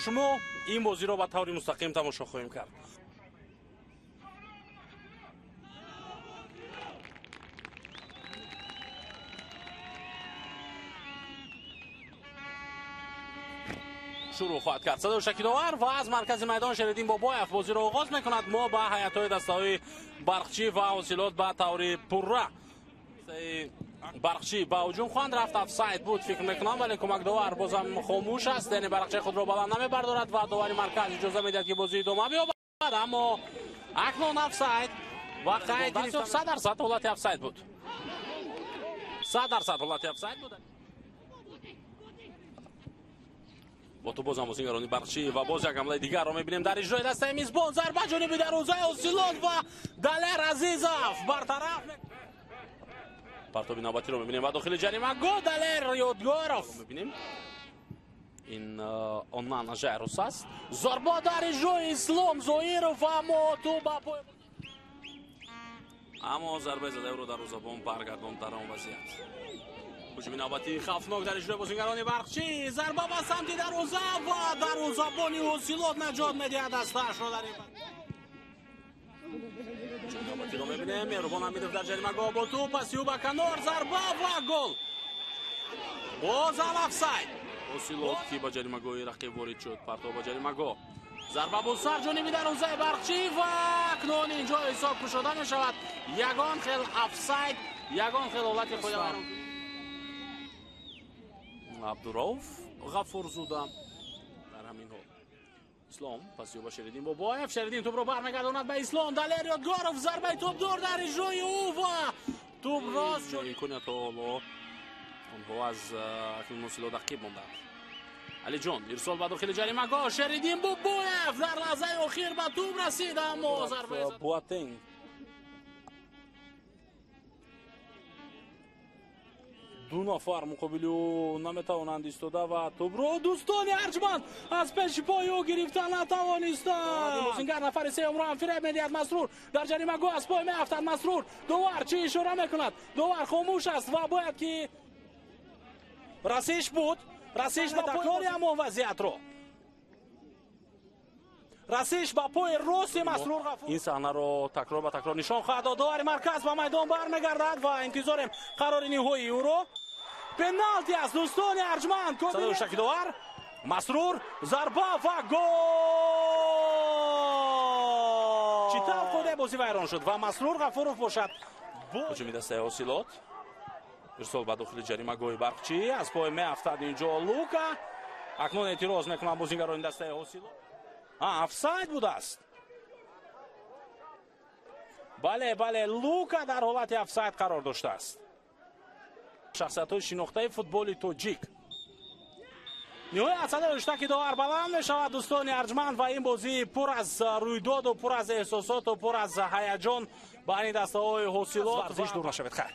Шумо ин бозиро ба таври мустақим тамошо хоҳем кард. Шурӯъ хоҳад кард садои шакидовар ва аз маркази майдон Шериддин Бобоев бозиро оғоз мекунад. Мо ба ҳайатҳои дастаҳои Барқчӣ ва Ҳосилот ба таври пурра Барқчӣ ба ҳуҷум хоҳанд рафт. Офсайд буд фикр мекунам, вале кӯмакдовар бозам хомӯш аст, яъне барқчаи худро баланд намебардорад ва довари марказ иҷоза медиҳад, ки бозӣ идома биёбад. Аммо акнун офсайд ва қайд 100% ҳолати офсайд буд. 100% ҳолати офсайд буд. Бо ту бозам бозигарони Барқчӣ ва боз як ҳамлаи дигарро мебинем дар иҷрои дастаи мизбон. Зарба ҷониби дарвозаи Ҳосилот ва Далер Азизов бартараф. Партоби навбатиро мебинем ва дохили ҷаримагоҳ Далер Ёдгоров мебинем. Ин Онана Жайрус аст. Зарба дар иҷрои Ислом Зоиров, аммо ту ба пой, аммо зарбаи задаи дарвозабон баргардонд дар он вазъият. Ҳуҷуми навбатии хавфнок дар иҷрои бозигарони Барқчӣ. Зарба ба самти дарвоза ва дарвозабони Ҳосилот наҷот медиҳад дастаашро дар ин. Ҳуҷуми навбатиро мебинем. Меҳрубон Ҳамидов дар ҷаримагоҳ бо тӯп, паси ӯ ба канор, зарба ва гол. Бозам офсайд. Ҳосилот ки ба ҷаримагоҳи рақиб ворид шуд, партов ба ҷаримагоҳ. Зарба бо сар ҷониби дарвозаи Барқчӣ ва акнун инҷо ҳисоб кушода мешавад. Ягон хел офсайд, ягон хел ҳолати қоидавайрон. Абдурауф Ғафурзода дар ҳамин ҳол. Ислом паси ӯ ба Шериддин Бобоев. Шериддин тӯпро бармегардонад ба Ислом. Далер Ёдгоров зарбаи тӯп дур дар иҷрои ӯ ва тӯп рост шуд. Имкониятҳо ҳоло онҳо аз акнун Ҳосилот ақиб монданд. Алиҷон ирсол ба дохили ҷаримагоҳ. Шериддин Бобоев дар лаҳзаи охир ба тӯп расид, аммо зарбаи Буатенг ду нафар муқобили ӯ наметавонанд истода ва тӯбро дӯстони арҷманд аз пеши пои ӯ гирифта натавонистанд. Бозингар нафари сеюмро ҳам фиреб медиҳад. Масрур дар ҷаримагоҳ аз пой меафтад. Масрур, довар чӣ ишора мекунад? Довар хомӯш аст ва бояд ки расиш буд. Расиш ба такрори ҳамон вазъиятро. Расиш ба пои рости Масрур Ғафур. Ин саҳнаро такрор ба такрор нишон хоҳад дод. Довари марказ ба майдон бармегардад ва интизорем қарори ниҳоии ӯро. Пеналти аст дӯстони арҷманд. Садои шакидовар. Масрур зарба ва гол. Чӣ тавр қоидаи бозӣ вайрон шуд ва Масрур Ғафуров бошад. Ҳуҷуми дастаи Ҳосилот. Ирсол ба дохили ҷаримагоҳи Барқчӣ. Аз пой меафтад инҷо Лука. Акнун эътироз мекунанд бозигарони дастаи Ҳосилот. Офсайд будааст. Бале, бале, Лука дар ҳолати офсайд қарор доштааст. Шахсиятҳои шинохтаи футболи тоҷик. Ниҳоят садои ҳуштаки довар баланд мешавад дӯстони арҷманд ва ин бозӣ пур аз рӯйдоду пур аз эҳсосоту пур аз ҳаяҷон байни дастаҳои Ҳосилот. Варзиш дур нашавед. Хайр.